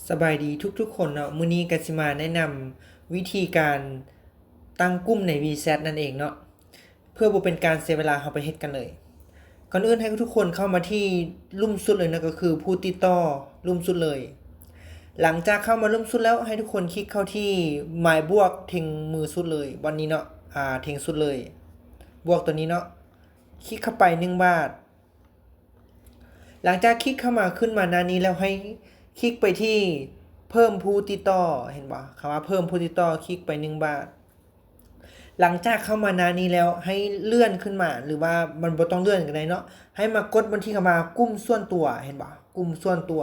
ສະບາຍດີທຸກໆຄົນເນາະ, ມື້ນີ້ກໍຊິມາແນະນຳວິທີການຕັ້ງກຸ່ມໃນ WeChat ນັ້ນເອງເນາະ. ເພື່ອບໍ່ເປັນການເສຍເວລາ, ເຮົາໄປເຮັດກັນເລີຍ. ກ່ອນອື່ນໃຫ້ທຸກຄົນເຂົ້າມາທີ່ລຸ່ມສຸດເລີຍເນາະ, ກໍຄືຜູ້ຕິດຕໍ່ລຸ່ມສຸດເລີຍ. ຫຼັງຈາກເຂົ້າມາລຸ່ມສຸດແລ້ວ, ໃຫ້ທຸກຄົນຄລິກເຂົ້າທີ່ໝາຍບວກເທິງມືສຸດເລີຍ, ບ່ອນນີ້ເນາະ, ອາ, ເທິງສຸດເລີຍ, ບວກຕົວນີ້ເນາະ, ຄລິກເຂົ້າໄປໜຶ່ງບາດ. ຫຼັງຈາກຄລິກເຂົ້າມາ, ຂຶ້ນມາໜ້ານີ້ແລ້ວ, ໃຫ້ຄລິກໄປທີ່ເພີ່ມຜູ້ຕິດຕໍ່, ເຫັນບໍ່? ຄຳວ່າເພີ່ມຜູ້ຕິດຕໍ່, ຄລິກໄປໜຶ່ງບາດ. ຫຼັງຈາກເຂົ້າມາໜ້ານີ້ແລ້ວ, ໃຫ້ເລື່ອນຂຶ້ນມາ, ຫຼືວ່າມັນບໍ່ຕ້ອງເລື່ອນກໍໄດ້ເນາະ, ໃຫ້ມາກົດບ່ອນທີ່ຄຳວ່າກຸ່ມສ່ວນຕົວ, ເຫັນບໍ່? ກຸ່ມສ່ວນຕົວ,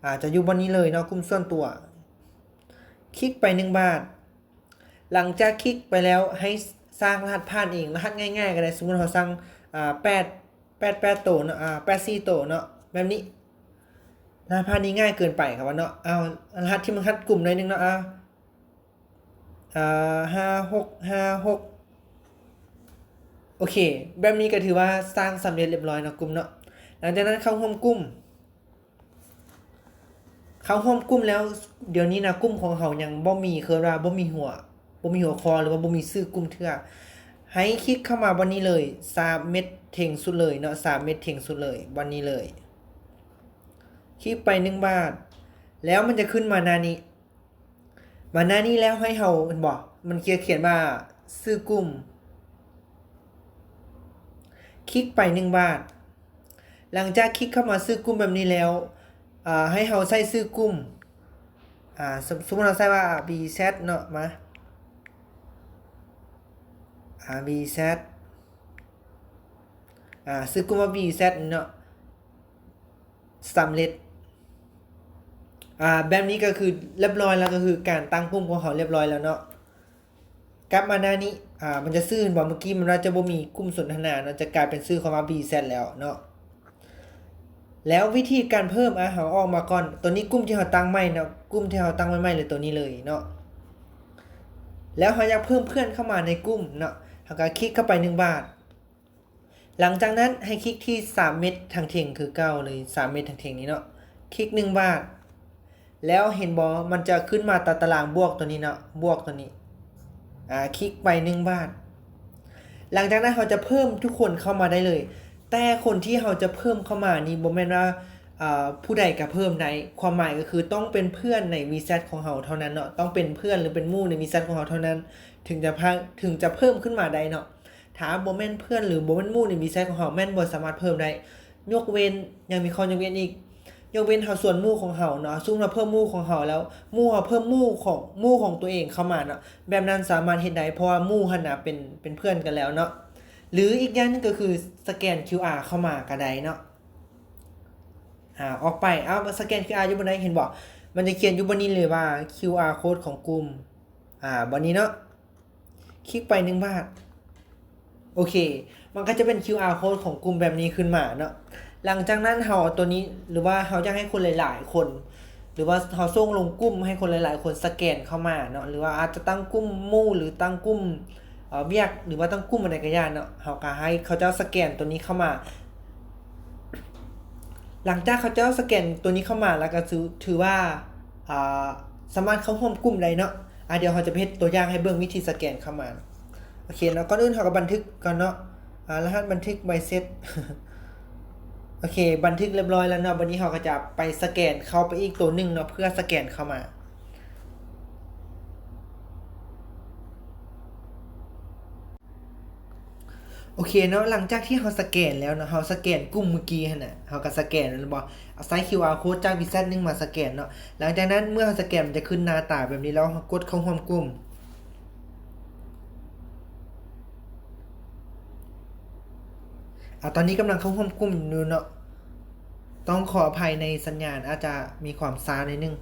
ອາ, ຈະຢູ່ບ່ອນນີ້ເລີຍເນາະ, ກຸ່ມສ່ວນຕົວ. ຄລິກໄປໜຶ່ງບາດ. ຫຼັງຈາກຄລິກໄປແລ້ວ, ໃຫ້ສ້າງລະຫັດຜ່ານເອງ, ລະຫັດງ່າຍໆກໍໄດ້. ສົມມຸດເຮົາສ້າງ, ອາ, ແປດ ແປດ ແປດໂຕເນາະ, ອາ, ແປດສີ່ໂຕເນາະ, ແບບນີ້. ລະຫັດຜ່ານນີ້ງ່າຍເກີນໄປ, ຄຳວ່າເນາະ, ເອົາລະຫັດທີ່ມັນຮັດກຸມໜ້ອຍໜຶ່ງເນາະ, ອາ, ອາ, ຫ້າຫົກຫ້າຫົກ. ໂອເຄ, ແບບນີ້ກໍຖືວ່າສ້າງສຳເລັດລຽບຮ້ອຍເນາະ, ກຸ່ມເນາະ. ຫຼັງຈາກນັ້ນເຂົ້າຮ່ວມກຸ່ມ. ເຂົ້າຮ່ວມກຸ່ມແລ້ວ, ດຽວນີ້ນະ ກຸ່ມຂອງເຮົາຍັງບໍ່ມີ, ເອີ້ນວ່າບໍ່ມີຫົວ, ບໍ່ມີຫົວຂໍ້ ຫຼືວ່າບໍ່ມີຊື່ກຸ່ມເທື່ອ. ໃຫ້ຄລິກເຂົ້າມາບ່ອນນີ້ເລີຍ, ສາມເມັດເທິງສຸດເລີຍເນາະ, ສາມເມັດເທິງສຸດເລີຍ, ບ່ອນນີ້ເລີຍ. ຄລິກໄປໜຶ່ງບາດ, ແລ້ວມັນຈະຂຶ້ນມາໜ້ານີ້. ມາໜ້ານີ້ແລ້ວໃຫ້ເຮົາ, ເຫັນບໍ່? ມັນຈະຂຽນວ່າຊື່ກຸ່ມ. ຄລິກໄປໜຶ່ງບາດ. ຫຼັງຈາກຄລິກເຂົ້າມາຊື່ກຸ່ມແບບນີ້ແລ້ວ, ອາ, ໃຫ້ເຮົາໃສ່ຊື່ກຸ່ມ. ອາ, ສົມ, ສົມມຸດເຮົາໃສ່ວ່າ BZ ເນາະ, ມາ, ອາ, BZ. ອາ, ຊື່ກຸ່ມວ່າ BZ ເນາະ. ສຳເລັດ. ອາ, ແບບນີ້ກໍຄືລຽບຮ້ອຍແລ້ວ, ກໍຄືການຕັ້ງກຸ່ມຂອງເຮົາລຽບຮ້ອຍແລ້ວເນາະ. ກັບມາໜ້ານີ້, ອາ, ມັນຈະຊື່, ເຫັນບໍ່? ເມື່ອກີ້ມັນວ່າຈະບໍ່ມີກຸ່ມສົນທະນາເນາະ, ຈະກາຍເປັນຊື່ຄຳວ່າ BZ ແລ້ວເນາະ. ແລ້ວວິທີການເພີ່ມ, ອາ, ເຮົາອອກມາກ່ອນ. ຕົວນີ້ກຸ່ມທີ່ເຮົາຕັ້ງໃໝ່ເນາະ, ກຸ່ມທີ່ເຮົາຕັ້ງໃໝ່ໆເລີຍ, ຕົວນີ້ເລີຍເນາະ. ແລ້ວເຮົາຢາກເພີ່ມເພື່ອນເຂົ້າມາໃນກຸ່ມເນາະ, ເຮົາກໍຄລິກເຂົ້າໄປໜຶ່ງບາດ. ຫຼັງຈາກນັ້ນໃຫ້ຄລິກທີ່ສາມເມັດທາງເທິງຄືເກົ່າເລີຍ, ສາມເມັດທາງເທິງນີ້ເນາະ, ຄລິກໜຶ່ງບາດ. ແລ້ວເຫັນບໍ່? ມັນຈະຂຶ້ນມາຕາຕະລາງບວກຕົວນີ້ເນາະ, ບວກຕົວນີ້. ອາ, ຄລິກໄປໜຶ່ງບາດ. ຫຼັງຈາກນັ້ນເຮົາຈະເພີ່ມທຸກຄົນເຂົ້າມາໄດ້ເລີຍ. ແຕ່ຄົນທີ່ເຮົາຈະເພີ່ມເຂົ້າມານີ້ບໍ່ແມ່ນວ່າ, ອາ, ຜູ້ໃດກໍເພີ່ມໄດ້. ຄວາມໝາຍກໍຄືຕ້ອງເປັນເພື່ອນໃນ WeChat ຂອງເຮົາເທົ່ານັ້ນເນາະ, ຕ້ອງເປັນເພື່ອນ ຫຼື ເປັນໝູ່ໃນ WeChat ຂອງເຮົາເທົ່ານັ້ນ ເຖິງຈະພາ, ເຖິງຈະເພີ່ມຂຶ້ນມາໄດ້ເນາະ. ຖ້າບໍ່ແມ່ນເພື່ອນ ຫຼື ບໍ່ແມ່ນໝູ່ໃນ WeChat ຂອງເຮົາ ແມ່ນບໍ່ສາມາດເພີ່ມໄດ້. ຍົກເວັ້ນ, ຍັງມີຂໍ້ຍົກເວັ້ນອີກ. ຍົກເວັ້ນເຮົາຊວນໝູ່ຂອງເຮົາເນາະ, ສົມມຸດວ່າເພີ່ມໝູ່ຂອງເຮົາແລ້ວ, ໝູ່ເຮົາເພີ່ມໝູ່ຂອງ, ໝູ່ຂອງຕົວເອງເຂົ້າມາເນາະ, ແບບນັ້ນສາມາດເຮັດໄດ້ ເພາະວ່າໝູ່ຫັ້ນນະເປັນ, ເປັນເພື່ອນກັນແລ້ວເນາະ. ຫຼື ອີກຢ່າງໜຶ່ງກໍຄືສະແກນ QR ເຂົ້າມາກໍໄດ້ເນາະ. ອາ, ອອກໄປ, ເອົາ, ສະແກນ QR ຢູ່ບ່ອນໃດ, ເຫັນບໍ່? ມັນຈະຂຽນຢູ່ບ່ອນນີ້ເລີຍວ່າ QR code ຂອງກຸ່ມ, ອາ, ບ່ອນນີ້ເນາະ. ຄລິກໄປໜຶ່ງບາດ. ໂອເຄ, ມັນກໍຈະເປັນ QR code ຂອງກຸ່ມແບບນີ້ຂຶ້ນມາເນາະ. ຫຼັງຈາກນັ້ນເຮົາເອົາຕົວນີ້, ຫຼືວ່າເຮົາຢາກໃຫ້ຄົນຫຼາຍໆຄົນ, ຫຼືວ່າເຮົາສົ່ງລົງກຸ່ມໃຫ້ຄົນຫຼາຍໆຄົນສະແກນເຂົ້າມາເນາະ, ຫຼືວ່າອາດຈະຕັ້ງກຸ່ມໝູ່ ຫຼືຕັ້ງກຸ່ມ, ເອີ, ວຽກ, ຫຼືວ່າຕັ້ງກຸ່ມອັນໃດກໍຢ່າເນາະ, ເຮົາກໍໃຫ້ເຂົາເຈົ້າສະແກນຕົວນີ້ເຂົ້າມາ. ຫຼັງຈາກເຂົາເຈົ້າສະແກນຕົວນີ້ເຂົ້າມາແລ້ວກໍຖື, ຖືວ່າ, ອາ, ສາມາດເຂົ້າຮ່ວມກຸ່ມໄດ້ເນາະ. ອາ, ດຽວເຮົາຈະໄປເຮັດຕົວຢ່າງໃຫ້ເບິ່ງວິທີສະແກນເຂົ້າມາ. ໂອເຄເນາະ, ກ່ອນອື່ນເຮົາກໍບັນທຶກກ່ອນເນາະ, ອາ, ລະຫັດບັນທຶກໃບເສັດ. ໂອເຄ, ບັນທຶກລຽບຮ້ອຍແລ້ວເນາະ. ບັດນີ້ເຮົາກໍຈະໄປສະແກນເຂົ້າໄປອີກຕົວໜຶ່ງເນາະ, ເພື່ອສະແກນເຂົ້າມາ. ໂອເຄເນາະ, ຫຼັງຈາກທີ່ເຮົາສະແກນແລ້ວເນາະ, ເຮົາສະແກນກຸ່ມມື້ກີ້ຫັ້ນນະ, ເຮົາກໍສະແກນແມ່ນບໍ່? ເອົາໃຊ້ QR code ຈາກ WeChat ໜຶ່ງມາສະແກນເນາະ. ຫຼັງຈາກນັ້ນເມື່ອເຮົາສະແກນ ມັນຈະຂຶ້ນໜ້າຕາແບບນີ້ ແລ້ວເຮົາກົດເຂົ້າຮ່ວມກຸ່ມ. ອາ, ຕອນນີ້ກຳລັງເຂົ້າຮ່ວມກຸ່ມຢູ່ເນາະ. ຕ້ອງຂໍອະໄພໃນສັນຍານອາດຈະມີຄວາມຊ້າໜ້ອຍໜຶ່ງ.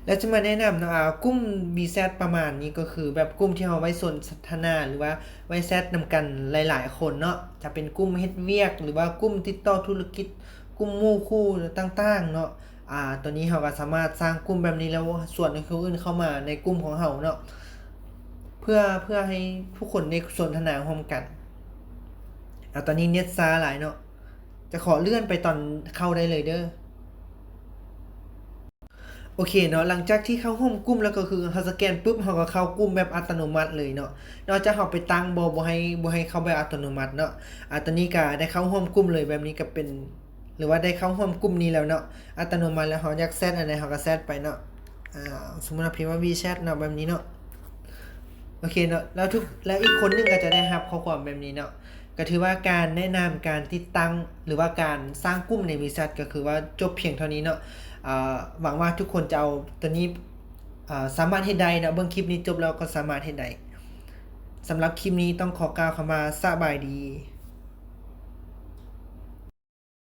ແລ້ວຈະມາແນະນຳເນາະ, ອາ, ກຸ່ມ WeChat ປະມານນີ້ກໍຄືແບບກຸ່ມທີ່ເຮົາໄວ້ສົນທະນາ ຫຼືວ່າໄວ້ແຊັດນຳກັນຫຼາຍໆຄົນເນາະ, ຈະເປັນກຸ່ມເຮັດວຽກ ຫຼືວ່າກຸ່ມຕິດຕໍ່ທຸລະກິດ, ກຸ່ມໝູ່ຄູ່ຕ່າງໆເນາະ. ອາ, ຕອນນີ້ເຮົາກໍສາມາດສ້າງກຸ່ມແບບນີ້ ແລ້ວຊວນໃຫ້ຄົນອື່ນເຂົ້າມາໃນກຸ່ມຂອງເຮົາເນາະ, ເ ພື່ອ ເພື່ອໃຫ້ຜູ້ຄົນໄດ້ສົນທະນາຮ່ວມກັນ. ອາ ຕອນນີ້ເນັດຊ້າຫຼາຍເນາະ, ຈະຂໍເລື່ອນໄປຕອນເຂົ້າໄດ້ເລີຍເດີ້. ໂອເຄເນາະ, ຫຼັງຈາກທີ່ເຂົ້າຮ່ວມກຸ່ມແລ້ວ ກໍຄືເຮົາສະແກນປຶບ ເຮົາກໍເຂົ້າກຸ່ມແບບອັດຕະໂນມັດເລີຍເນາະ, ນອກຈາກເຮົາໄປຕັ້ງບໍ່ ບໍ່ໃຫ້ ບໍ່ໃຫ້ເຂົ້າແບບອັດຕະໂນມັດເນາະ. ອາ ຕອນນີ້ກໍໄດ້ເຂົ້າຮ່ວມກຸ່ມເລີຍ, ແບບນີ້ກໍເປັນ ຫຼືວ່າໄດ້ເຂົ້າຮ່ວມກຸ່ມນີ້ແລ້ວເນາະ, ອັດຕະໂນມັດແລ້ວ. ເຮົາຢາກແຊັດອັນໃດເຮົາກໍແຊັດໄປເນາະ. ອາ ສົມມຸດວ່າພິມວ່າ WeChat ເນາະ, ແບບນີ້ເນາະ. ໂອເຄເນາະ, ແລ້ວທຸກ ແລ້ວອີກຄົນໜຶ່ງກໍຈະໄດ້ຮັບຂໍ້ຄວາມແບບນີ້ເນາະ. ກໍຖືວ່າການແນະນຳການຕິດຕັ້ງ ຫຼືວ່າການສ້າງກຸ່ມໃນ WeChat ກໍຄືວ່າຈົບພຽງເທົ່ານີ້ເນາະ. ອາ ຫວັງວ່າທຸກຄົນຈະເອົາຕົວນີ້ ອາ ສາມາດເຮັດໄດ້ເນາະ. ເບິ່ງຄລິບນີ້ຈົບແລ້ວກໍສາມາດເຮັດໄດ້. ສຳລັບຄລິບນີ້ຕ້ອງຂໍກ່າວຄຳວ່າສະບາຍດີ.